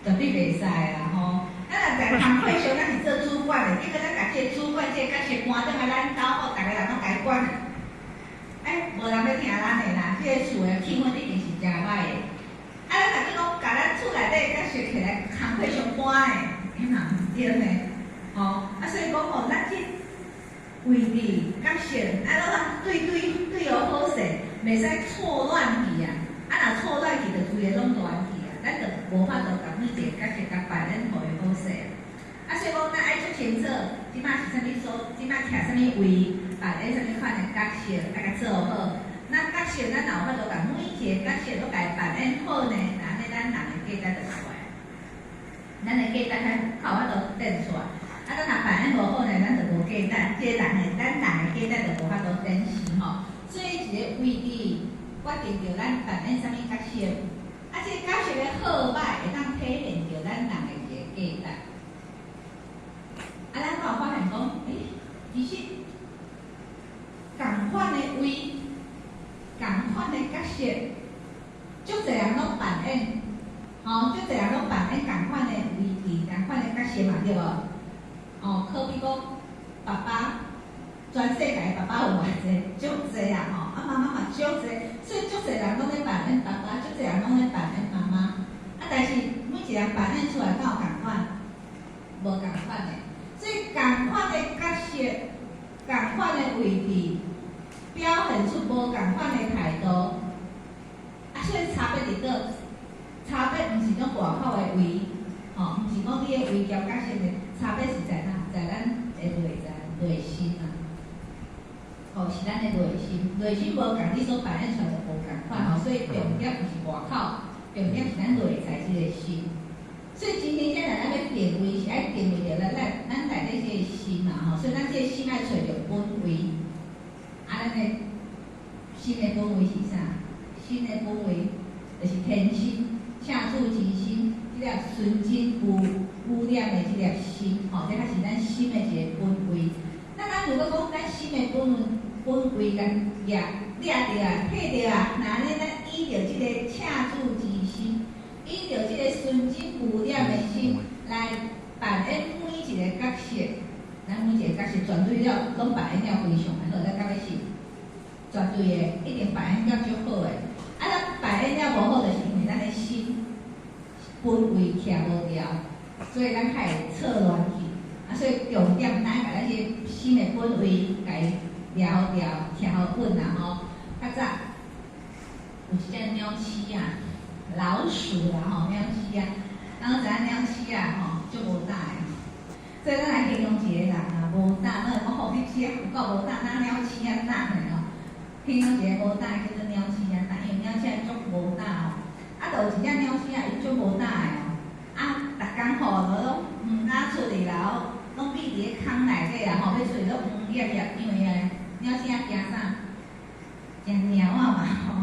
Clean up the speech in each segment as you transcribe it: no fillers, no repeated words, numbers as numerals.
絕對袂使啦吼。咱若在工課上，咱是做主管的，結果咱共這個主管這個角色搬轉來咱兜吼，逐个人攏共伊管。哎，無人欲聽咱的啦，這個厝的氣氛一定是誠歹的。啊，咱若閣講共咱厝內底角色摕來工課上搬的，彼嘛毋對呢。吼，啊，所以講吼，咱這位置角色，愛攏通對對對予好勢，袂使錯亂去啊！啊，若錯亂去，就規个攏亂去啊！咱就無法度共每一个角色共扮演予伊好勢啊！啊，所以講咱愛足清楚，這擺是啥物所，這擺徛啥物位，扮演啥物款的角色，愛共做好。咱角色，咱若有法度共每一个角色攏共伊扮演好呢，那按呢咱人的價值就出來，咱的價值較較有法度展出來。啊，咱若扮演無好呢，咱就無價值，這個人的咱人的價值就無法度展示吼。所以一個位置決定著咱扮演啥物角色，啊，這個角色的好歹會當體現著咱人的一個價值。啊，咱敢有發現講，欸，其實仝款的位，仝款的角色，足濟人攏扮演，吼，足濟人攏扮演仝款的位置，仝款的角色嘛，對無？哦，好比講，爸爸，全世界爸爸有偌濟，足濟啊吼，啊媽媽嘛足濟，所以足濟人攏咧扮演爸爸，足濟人攏咧扮演媽媽。啊，但是每一個人扮演出來敢有仝款？無仝款的。所以仝款的角色，仝款的位置，表現出無仝款的態度。啊，所以差別佇佗？差別毋是講外口的位，吼，毋是講你的位階角色的差別是在哪？在咱的內在內心啊。吼，是咱的內心，內心無仝，你所扮演出來就無仝款吼。所以重點毋是外口，重點是咱內在這個心。所以今天咱欲定位是愛定位著咱內底這個心嘛吼，所以咱這個心愛揣著本位。啊，咱的心的本位是啥？心的本位就是天心、赤子之心，這粒純真無污染的這粒心，吼，這才是咱心的一個本位。那咱如果講咱心的本位共掠掠著啊，摕著啊，那按呢咱依著這個赤子之心，依著這個純真無染的心來扮演每一個角色，咱每一個角色絕對了，攏扮演了非常的好，咱感覺是絕對的，一定扮演了足好的。啊，咱扮演了無好，就是因為咱的心本位徛無牢，所以咱較會錯亂去。啊，所以重點，咱愛共咱這個心的本位，共伊抓牢，徛予穩啦吼。較早有一隻貓鼠啊，老鼠啦吼，貓鼠啊，咱攏知影貓鼠啊吼，足無膽的。所以咱來形容一個人啊，無膽，咱會講吼，你這有夠無膽，若貓鼠仔膽的吼。形容一個無膽的叫做貓鼠仔膽，因為貓鼠仔足無膽吼。啊，就有一隻貓鼠仔，伊足無膽的哦。啊，逐工吼，都攏毋敢出去啦，攏覕佇咧空內底啦吼，欲出去攏黃掖掖，因為啊，貓鼠仔驚啥？驚貓仔嘛吼。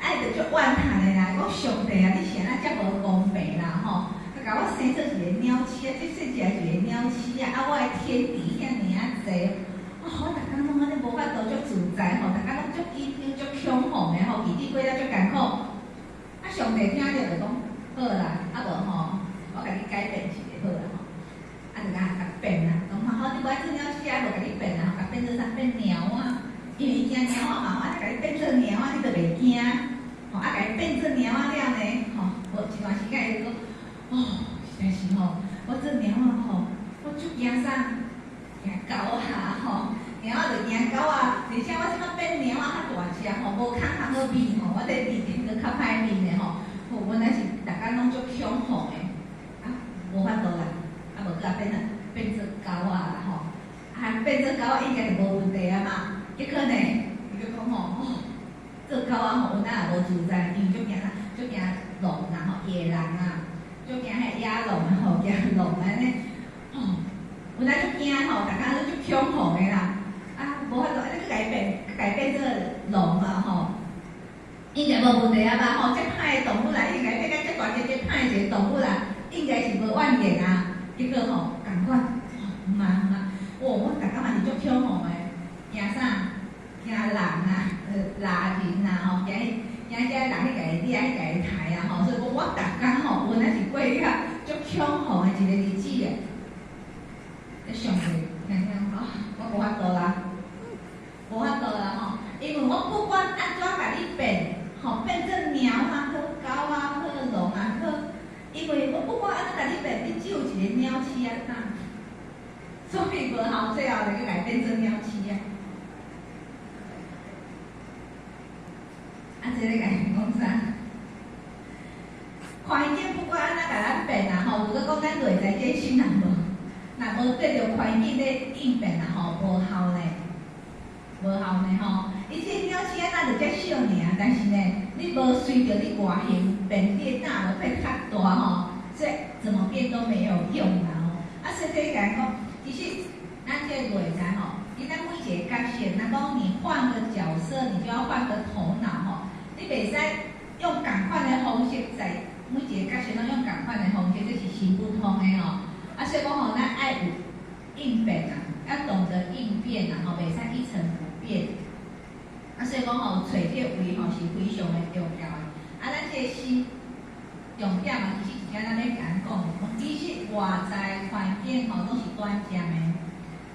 啊，伊就足怨嘆的啦，講上帝啊，你是按怎遮無公平啦吼？佮我生做一個貓鼠仔，這細隻一個貓鼠仔，啊，我的天敵遐爾仔濟，哦，我逐工攏按呢無法度足自在吼，逐工攏足緊張、足恐慌的吼，日子過了足艱苦。啊，上帝聽著就講好啦，啊無吼，我共你改變一下好啦吼。啊，就共共變啦，講好，你無愛做貓鼠仔，無共你變啦，共變做啥？變貓仔，因為伊驚貓仔嘛，我共你變做貓仔，你就袂驚。吼，啊，共伊變做貓仔了呢，吼，無一段時間伊就講，哦，實在是吼，我做貓仔吼，我足驚啥？驚狗仔吼，貓仔就驚狗仔，而且我這擺變貓仔較大隻吼，無空通好避吼，我這避閣較歹避呢吼。吼，原來是逐工攏足恐慌的，啊，無法度啦，啊無閣變啊，變做狗仔啦吼，啊變做狗仔應該就無問題啊嘛。結果呢，伊就講吼，哦，做狗仔吼，有哪也無自在，因為足驚啥？足驚狼啊吼，野狼啊，足驚彼野狼啊吼，驚狼按呢，吼，有哪足驚吼，逐工攏足恐慌的啦。啊，無法度，啊你閣共伊變，共伊變做狼啊吼，應該無問題啊吧吼？遮歹的動物啦，應該變甲遮大隻、遮歹一個動物啦，應該是無怨言啊。結果吼，仝款，毋嘛毋嘛，哦，我逐工嘛是足恐慌的，驚啥？驚人啊，獵人啊吼，驚驚遮人去共伊掠去共伊刣啊吼，所以講我逐工吼，原來是過了足恐慌的一個日子的。你上帝聽聽吼，我無法度啦，無法度啦吼，因為我不管按怎共你變，吼，變做貓啊好，狗啊好，龍啊好，因為我不管按怎共你變，你只有一個鳥鼠仔膽，所以無效，最後就去共變做鳥鼠仔。啊，這个共講啥？環境不管按怎共咱變啊吼，如果講咱內在這心若無，若無對著環境咧應變啊吼，無效呢，無效呢吼。伊這鳥鼠仔若就遮小爾，但是呢，你無隨著你外形變，你的膽就變較大吼，這怎麼變都沒有用啦吼。啊，所以這共講，其實咱這個內在吼，你咱每一個角色，若講你換個角色，你就要換個頭腦吼。你袂使用仝款的方式在每一個角色攏用仝款的方式，這是行不通的吼。啊，所以講吼，咱愛有應變啊，要懂得應變啊，吼，袂使一成不變。啊，所以講吼，揣這個位吼是非常的重要的。啊，咱這個心重點啊，其實一咱欲共咱講的，講其實外在環境吼攏是短暫的，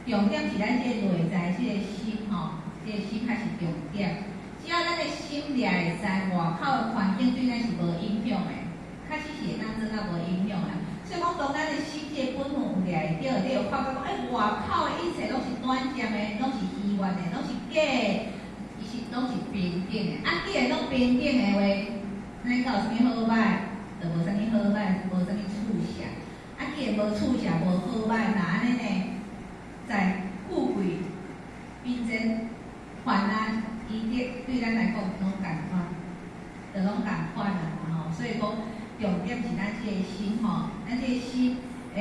重點是咱這個內在這個心吼，這個心才是重點。只要咱的心掠會使，外口的環境對咱是無影響的，確實是會當做到無影響的。所以講，當咱的心這個本分有掠會著，你有發覺講，欸，外口的一切攏是短暫的，攏是虛幻的，攏是假的，其實攏是平等的。啊，既然攏平等的話，咱敢有啥物好歹？就無啥物好歹，無啥物取捨。啊，既然無取捨，無好歹，那按呢呢，在富貴、貧賤、患難、醫德，對咱來講攏仝款，就攏仝款啊吼。所以講，重點是咱這個心吼，咱這個心的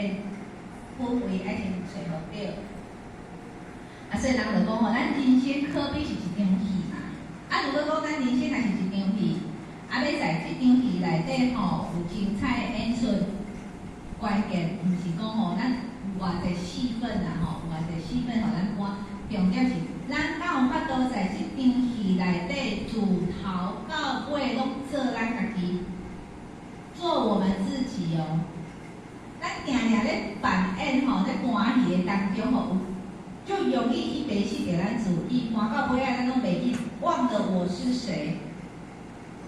本位愛先揣予著。啊，所以人就講吼，咱人生可比是一場戲嘛。啊，如果講咱人生若是一場戲，啊，欲在這場戲內底吼有精彩的演出，關鍵毋是講吼咱有偌濟戲份啊吼，有偌濟戲份予咱看，重點是咱敢有法度在這場戲內底自頭到尾攏做咱家己，做我們自己哦。咱定定咧扮演吼，咧搬戲的當中吼，有就容易去迷失著咱自己，搬到尾仔咱攏袂記，忘了我是誰，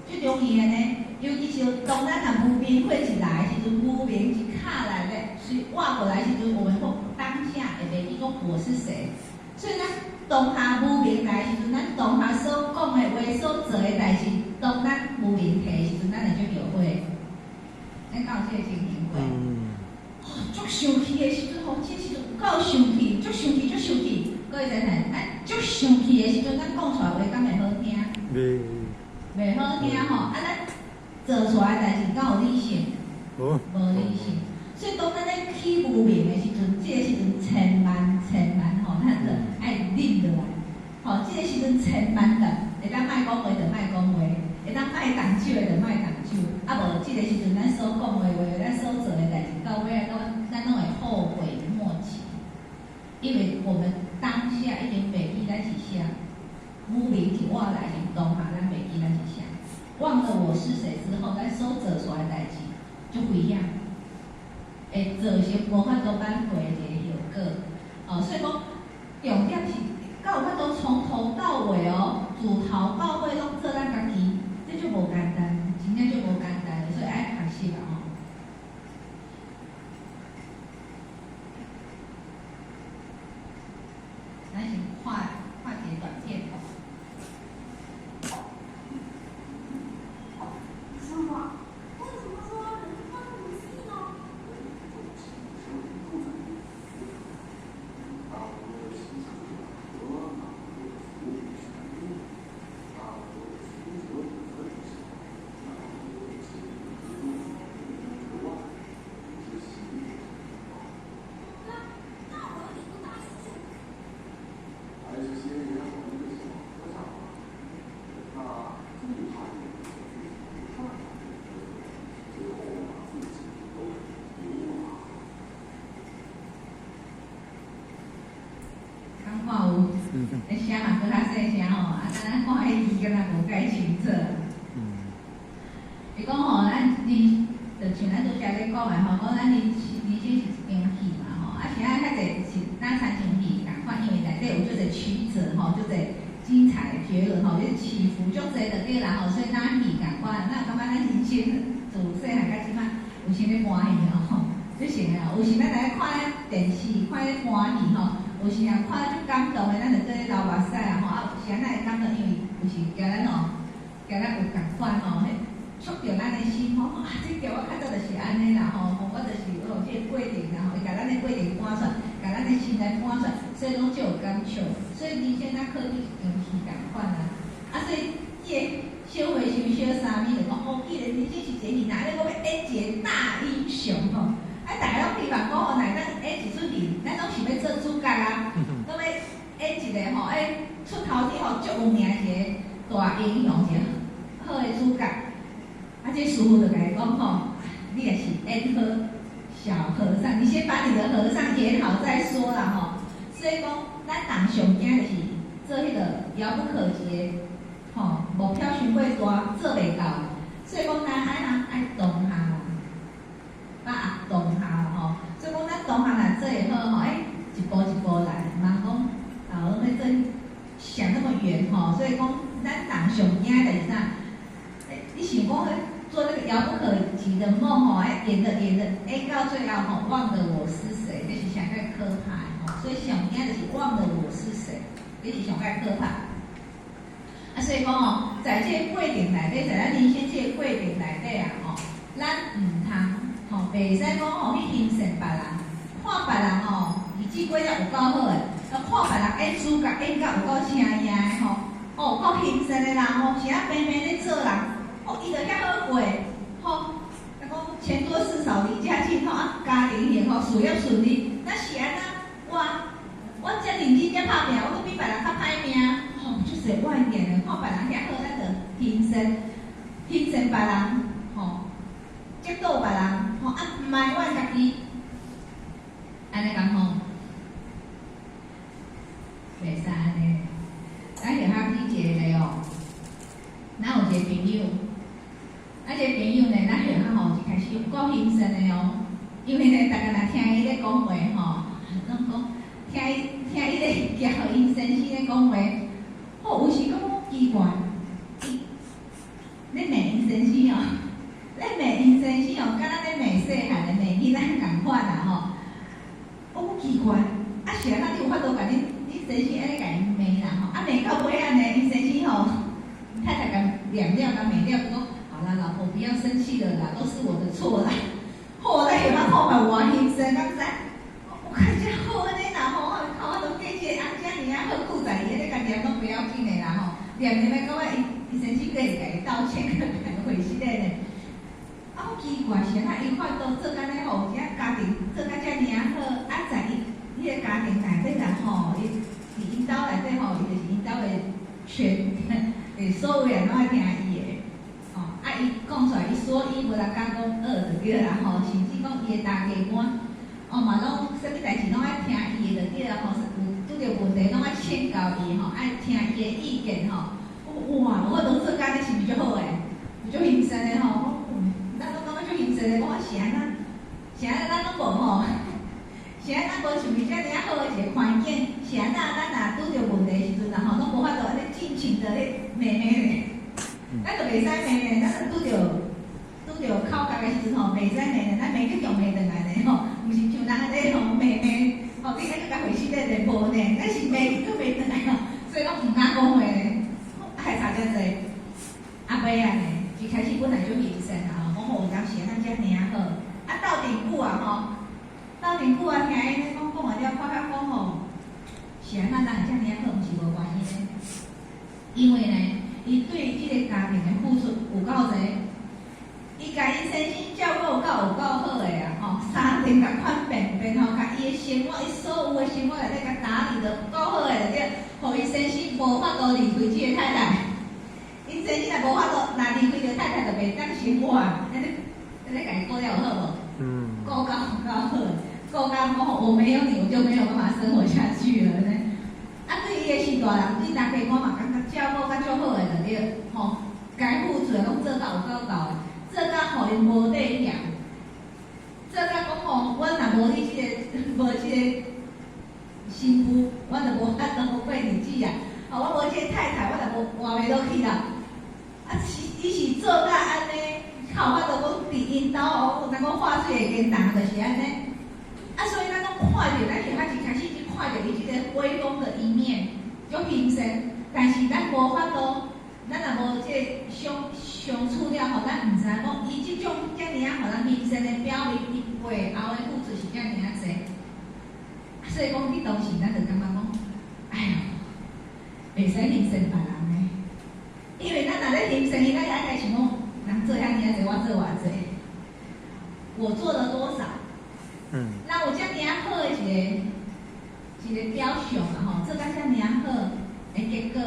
最容易的呢。尤其是當咱若無明火一來的時陣，無明一卡來咧，隨活過來的時陣，我們會當下會袂記講我是誰。所以咱當下無明來的時陣，咱當下所講的話、所做的代誌，當咱無明提的時陣，咱會足後悔。咱敢有這個情形過？哦，足生氣的時陣吼，這時陣有夠生氣，足生氣，足生氣。各位知影，咱足生氣的時陣，咱講出來話敢會好聽？袂。袂好聽吼，啊，咱做出來代誌敢有理性？無。無理性。所以當咱咧起無明的時陣，這個時陣千萬千萬吼，咱就愛忍落來。吼，這個時陣千萬的，會當莫講話就莫講話，會當莫動手的就莫動手。啊無，這個時陣咱所講的話，咱所做的代誌，到尾仔攏咱攏會後悔莫及。因為我們當下已經袂記咱是啥，無明一活來時，當下咱袂記咱是啥，忘了我是誰之後，咱所做出來代誌足危險，會造成無法度挽回的一個後果。哦，所以講重點是，敢有法度從頭到尾哦，自頭到尾攏做咱家己，這就無簡單，真正就無簡單，所以愛學習啊吼。咱先看看一個短片吼。師傅，為什麼說人生如戲呢？那我有點不大信。敢看有？彼聲嘛閣較細聲吼，啊，咱看彼字敢若無介清楚。伊講吼，咱人就像咱拄才咧講的吼，講咱人伏足濟就對啦吼，所以咱戲仝款，咱有感覺咱人生自細漢到這擺有啥咧歡喜吼？足成的哦，有時咱來看電視，看彼歡喜吼，有時啊看足感動的，咱就做咧流目屎啊吼。啊，是按怎會感動？因為有時共咱吼，共咱有仝款吼，彼觸著咱的心吼。啊，這條我較早就是按呢啦吼，我就是有這個過程啦吼，伊共咱的過程搬出來，共咱的心來搬出來，所以攏足有感觸。所以人生咱靠這一場戲仝款啊。啊，所以這個小和尚小沙彌就講：哦，既然人生是一個戲，那按呢我欲演一個大英雄吼。啊，大家攏希望講吼，若會當演一齣戲，咱攏想欲做主角啊，攏欲演一個吼，欸，出頭天吼，足有名一個大英雄，一個好的主角。啊，這師父就共伊講吼，你若是演好小和尚，你先把你的和尚演好再說啦吼。所以講，咱人上驚就是做彼個遙不可及的吼，目標傷過大，做袂到。所以講，咱愛吶愛當下啦，把握當下啦吼。所以講，咱當下若做會好吼，欸，一步一步來，毋通講啊，攏欲做想那麼遠吼。所以講，咱人上驚的就是啥？你想講做那個遙不可及的夢吼，哎，演著演著，演到最後吼，忘了我是誰，這是上蓋可怕的吼。所以上驚就是忘了我是誰，這是上蓋可怕。啊，所以講吼，在這個過程內底，在咱人生這個過程內底啊，吼，咱毋通吼，袂使講吼去欣羨別人，看別人吼，日子過得有夠好的，啊，看別人演主角演甲有夠請贏的吼，哦，有夠欣羨的人吼，是按平平咧做人，哦，伊就遐好過，吼，啊講錢多事少離家近吼，啊，家庭幸福，事業順利，那是按怎？我遮認真遮拍拚，我閣比別人較歹命，吼，就是怨念的，看別人遐好，咱就欣羨，欣羨別人，吼，嫉妒別人，吼，啊，埋怨家己，按呢敢好？袂使按呢。咱下較舉一個例哦，咱有一個朋友，啊，這個朋友呢，咱下較吼一開始有夠欣羨的哦，因為呢，逐家若聽伊咧講話吼，攏講聽伊咧交𪜶先生咧講話，吼，有時感覺奇怪，伊咧罵𪜶先生哦，咧罵𪜶先生哦，佮咱咧罵細漢的罵囡仔仝款啦吼，我奇怪，啊是按怎你有法度共恁先生按呢共𪜶罵啦吼？啊罵到尾按呢，𪜶先生吼，太太共念了，共罵了，講好啦，老婆不要生氣了啦，都是我的錯啦。好，咱下擺看嘛偌欣羨，敢知？我看遮好按呢啦吼，看我都嫁這個翁遮爾仔好，久在伊咧共念攏不要緊的啦吼，念念的到尾伊先生閣會共伊道歉，閣共伊回失禮呢。啊，好奇怪，是按怎伊法度做甲按呢吼，這家庭做甲遮爾仔好，啊，在伊彼個家庭內底啦吼，伊佇𪜶兜內底吼，伊就是𪜶兜的權，所有人攏愛聽伊的。吼，啊，伊講出來，伊說一無人敢講二就對啦吼，甚至講伊的大家官，哦嘛攏啥物代誌攏愛聽伊的就對啦吼，有拄著問題攏愛請教伊吼，愛聽伊的意見吼。哇，我都做甲按呢是毋是足好的？有足欣羨的吼，咱攏感覺足欣羨的，講是按怎？是按怎咱攏無吼？是按怎無像伊遮爾仔好的一個環境？是按怎咱若拄著問題的時陣啊吼，攏無法度按呢盡情的咧罵罵咧？咱就袂使罵咧，咱若拄著口角的時陣吼，袂使罵咧，咱罵去共罵轉來呢吼，毋是像人按呢吼罵罵，吼你按呢共回失禮咧無呢？咱是罵去閣罵轉來吼，所以攏毋敢講話咧，害差遮濟。啊尾仔呢，一開始本來就欣羨啊，講吼有當時咱遮爾仔好，啊鬥陣久啊吼，鬥陣久啊，聽𪜶咧講講完了，發覺講吼，是按怎人會遮爾仔好，毋是無原因的，因為呢，伊對這個家庭的付出有夠濟，伊共𪜶先生照顧到有夠好的啊，吼，衫褲共款便便吼，共伊的生活，伊所有的生活內底共打理得夠好的，對，予伊先生無法度離開這個太太。𪜶先生若無法度，若離開著太太就袂當生活，按呢按呢共伊顧了有好無？顧到有夠好，顧到講我沒有你，我就沒有辦法生活下去了呢。啊，對伊的序大人，對大家官嘛，感覺照顧甲足好的就對，吼，該付出的攏做到有夠夠的，做到予𪜶無底嫌，做到講吼，阮若無你這個，無這個新婦，阮就無法度過日子啊。吼，我無這個太太，我就無活袂落去啦。講佇𪜶兜哦，人講話術會堅重，就是按呢。啊，所以咱攏看著，咱是較一開始只看著伊這个威風的一面，足興盛。但是咱無法度，咱若無這个相相處了吼，咱毋知影講伊這種遮爾仔予人興盛的表面，伊背後的付出是遮爾仔濟。所以講，彼當時咱就感覺講，哎喲，袂使興盛別人的，因為咱若咧興盛伊，咱也愛想講，人做遐爾仔濟，我做偌濟，我做了多少？咱有遮爾仔好的一个一个表象啊吼，做甲遮爾仔好的結果，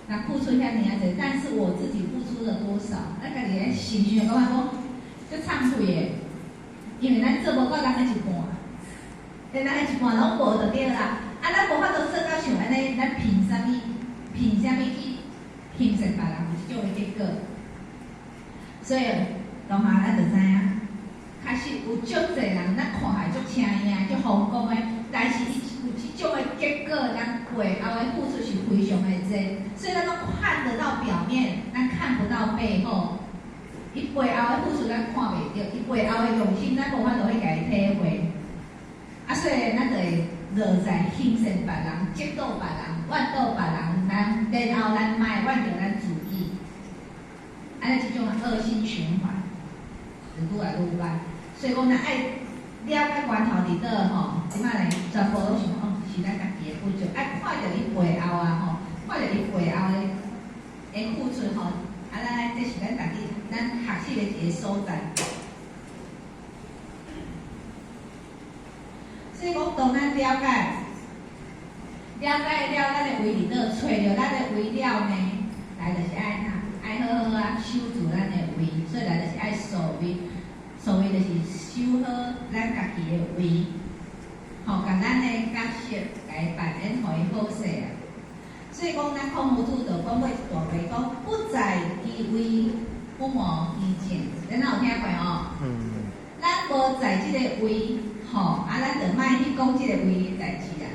人付出遐爾仔濟，但是我自己付出了多少？咱家己咧想想，感覺講足慚愧的，因為咱做無到人的一半，連人的一半攏無就對啦。啊，咱無法度做到像按呢，咱憑啥物？憑啥物去興盛別人有這種的結果？所以當下咱就知影，確實有足濟人，咱看起來足請贏、足風光的，但是伊有這種的結果，咱背後的付出是非常的濟，所以咱攏看得到表面，咱看不到背後。伊背後的付出咱看袂著，伊背後的用心咱無法度去共伊體會。啊，所以咱就會落在興盛別人、嫉妒別人、怨妒別人，咱然後咱莫怨著咱自己，按呢這種惡性循環就愈來愈歹。所以講，咱愛了解源頭佇佗吼，這擺來全部攏想哦，是咱家己的不足，愛看著伊背後啊吼，看著伊背後的付出吼，啊，咱這是咱家己咱學習的一個所在。所以講，當咱了解了解了咱的位佇佗，揣著咱的位了呢，來就是愛哪，愛好好啊守住咱的位，所以來就是愛守位，守位就是守好咱家己的位，吼，共咱的角色共伊扮演，予伊好勢啊。所以講，咱孔夫子就講過一段話，講不在其位，不謀其政。咱若有聽過吼？嗯。咱無在這个位，吼，啊，咱就莫去講這个位的代誌啊。